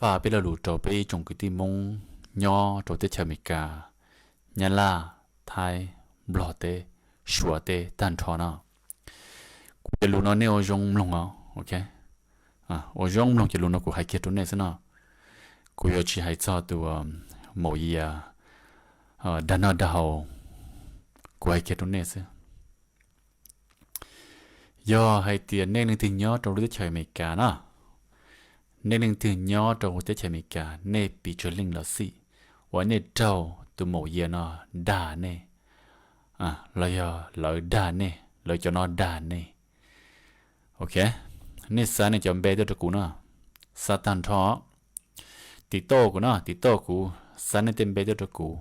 Faj peb lo lus rau peb ib tsoom kwv tij Hmoob nyob rau teb chaws Amelikas, Nyab Laj, Thaib, Nplog teb, Suav teb tag nrho no. Kuv cov lus no nej ua zoo mloog os, ok? Ua zoo mloog cov lus no kuv hais kiag rau nej xwb no. Kuv yuav tsis hais txog tus maum yias dag noj dag haus, kuv hais kiag rau nej xwb. Yog hais tias nej leej twg nyob rau lub teb chaws Amelikas na, nej leej twg nyob rau teb chaws Amelikas, nej pes tsawg leej los xij uas nej raug tus maum yias no dag nej, los yog lawv dag nej, lawv cov no dag nej, ok, nej xa nej cov npe tuaj rau kuv no, xa tag nrho. Tiv tauj kuv no, tiv tauj kuv, xa nej tej npe tuaj rau kuv.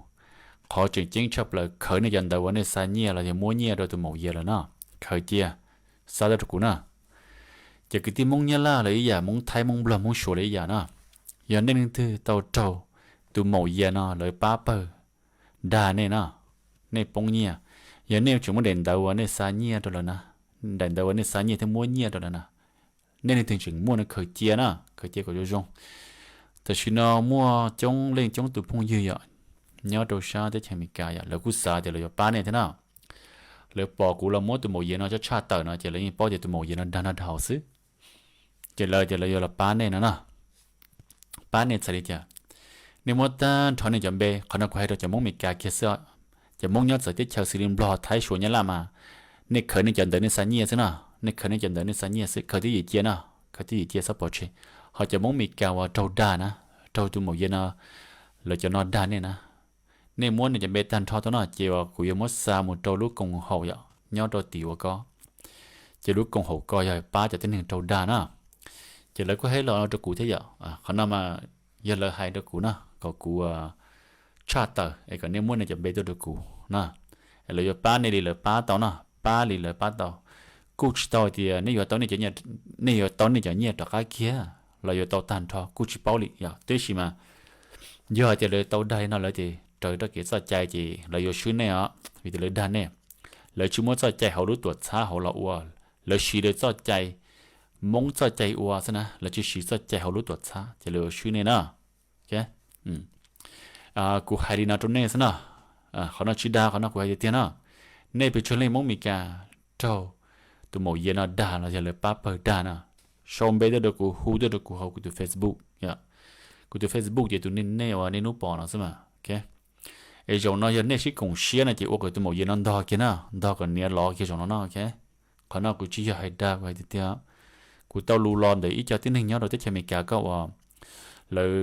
Qhov tseem ceeb tshaj plaws khaws nej cov ntawv uas nej xa nyiaj los yog muab nyiaj rau tus maum yias lawm no, khaws cia, xa tuaj rau kuv na. Ces kwv tij Hmoob Nyab Laj los ib yam, Hmoob Thaib, Hmoob Nplog, Hmoob Suav los ib yam na. Yog nej leej twg tau raug tus maum yias no lawv pab pawg dag nej na, nej poob nyiaj, yog nej tseem muaj daim ntawv uas nej xa nyiaj rau lawv na, daim ntawv uas nej xa nyiaj thiab muab nyiaj rau lawv na, nej leej twg tseem muaj no khaws cia na, khaws cia kom zoo zoo. Tam sim no muaj coob leej coob tus phooj ywg yom, nyob rau sab teb chaws Amelikas yom, lawv kuj xav tias lawv yuav pab nej thiab na. Lawv pom kuv los muab tus maum yias no tshaj tawm no ces lawv yeej paub tias tus maum yias no dag noj dag haus xwb. Ces lawv tias lawv yuav los pab nej no na, pab nej txhais li cas, nej muab tag nrho nej cov npe. Qhov no kuv hais rau cov Hmoob Amelikas kiag xwb, cov Hmoob nyob txawv teb chaws xws li Nplog, Thaib, Suav, Nyab Laj mas nej khaws nej cov ntawv nej xa nyiaj xwb no, nej khaws nej cov ntawv nej xa nyiaj xwb, khaws twj ywm cia no, khaws twj ywm cia txhob pov tseg. Ho cov Hmoob Amelikas uas raug dag na, raug tus maum yias no, lawv cov no dag nej na, nej muab nej cov npe tag nrho tau no ces kuv yuav muab xa mus rau lub koom haum yom, nyob rau tim ua ko. Ces lub koom haum ko yog pab cov tib neeg raug dag na. Ces lawv kuj hais los rau kuv thiab yom, qhov no mas yog lawv hais rau kuv na, kom kuv tshaj tawm es kom nej muab nej cov npe tuaj rau kuv na. Lawv yuav pab nej li lawv pab tau no, pab li lawv pab tau. Kuj tsis tau tias nej yuav tau nej cov nyiaj, nej yuav tau nej cov nyiaj rov qab kiag los yuav tau tag nrho kuj tsis paub li yom, tab sis mas yog hais tias lawv tau dag li no lawv ces raws rau kev txoj cai ces lawv yuav swb nej os, vim tias lawv dag nej. Lawv tsis muab txoj cai hauv lub tuam txhab hauv los ua, lawv siv lawv txoj cai, Hmoob txoj cai ua xwb na, lawv tsis siv txoj cai hauv lub tuam txhab ces lawv yuav swb nej na. Kuv hais li no rau nej xwb no, qhov no tsis dag, qhov no kuv hais tiag tiag no. Nej pes tsawg leej Hmoob Amelikas raug tus maum yias no dag los yog lawv pab pawg dag no, sau npe tuaj rau kuv, hu tuaj rau kuv hauv kuv tus Facebook. Kuv tus Facebook ces tus nej nej uas nej hnub pom no xwb mas. Es zaum no yog nej sib koom siab no ces ua kom tus maum yias no ntog kiag na, ntog kom niam lov kiag zaum no no. Qhov no kuv tsis yog hais dag, kuv hais tiag tiag. Kuv tau lus los ntawm ib co tib neeg nyob rau teb chaws Amelikas koj uas lawv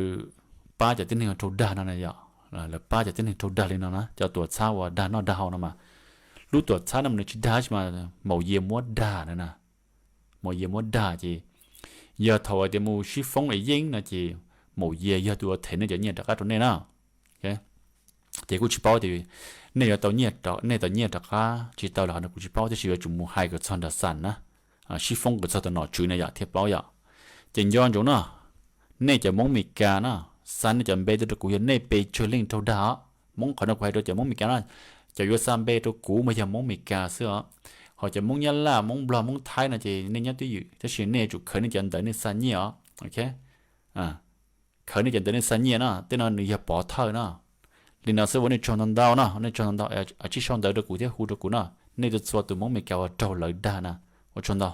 pab cov tib neeg raug dag no na yom, lawv pab cov tib neeg raug dag li no na, cov tuam txhab uas dag noj dag haus no mas, lub tuam txhab no mas nws tsis dag tab sis mas maum yias muab dag na na. Maum yias muab dag ces yog thaum tias mus sib foob es yeej no ces maum yias yog tus uas them nej cov nyiaj rov qab rau nej na. Ces kuj tsis paub tias nej yuav tau nyiaj, nej tau nyiaj rov qab tsis tau los qhov no kuv tsis paub, tab sis yuav tsum mus hais kom txog nram xam na, sib foob kom txog tom nom tswv na yom thiaj paub yom. Ces nco ntsoov no, nej cov Hmoob Amelikas na, xa nej cov npe tuaj rau kuv yog nej pes tsawg leej raug dag os. Hmoob, qhov no kuv hais rau cov Hmoob Amelikas na, cov yuav xa npe rau kuv mas yog Hmoob Amelikas xwb os. Ho cov Hmoob Nyab Laj, Hmoob Nplog, Hmoob Thaib no ces nej nyob twj ywm tab sis nej yuav tsum khaws nej cov ntawv nej xa nyiaj os, ok. Khaws nej cov ntawv nej xa nyiaj no, tej no nws yog pov thawj no. Li no xwb, ua nej tsaug ntau ntau no, nej tsaug ntau ntau, tsij sau ntawv rau kuv thiab hu rau kuv no, nej txhua txhua tus Hmoob Amelikas uas raug lawv dag na, ua tsaug ntau.